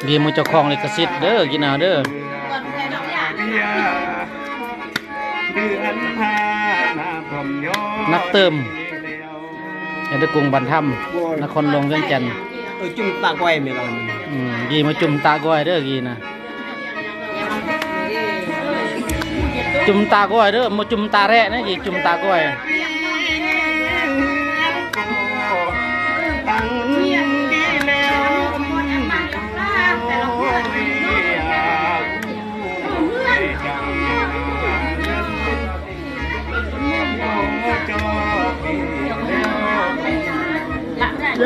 ກີ້ໝູ່ເຈົ້າຂອງລິຂະສິດເດີ ກີ້ນາເດີ. ນັກຕື່ມ ເຮັດໃນກຸງບັນທຳ ນະຄອນຫຼວງວຽງຈັນ. ເອີ ຈຸ່ມຕາກ້ອຍແມ່ນບໍ່? ອືມ ກີ້ມາຈຸ່ມຕາກ້ອຍເດີ ກີ້ນະ. ຈຸ່ມຕາກ້ອຍເດີ ບໍ່ຈຸ່ມຕາແຣະນະ ກີ້ ຈຸ່ມຕາກ້ອຍ.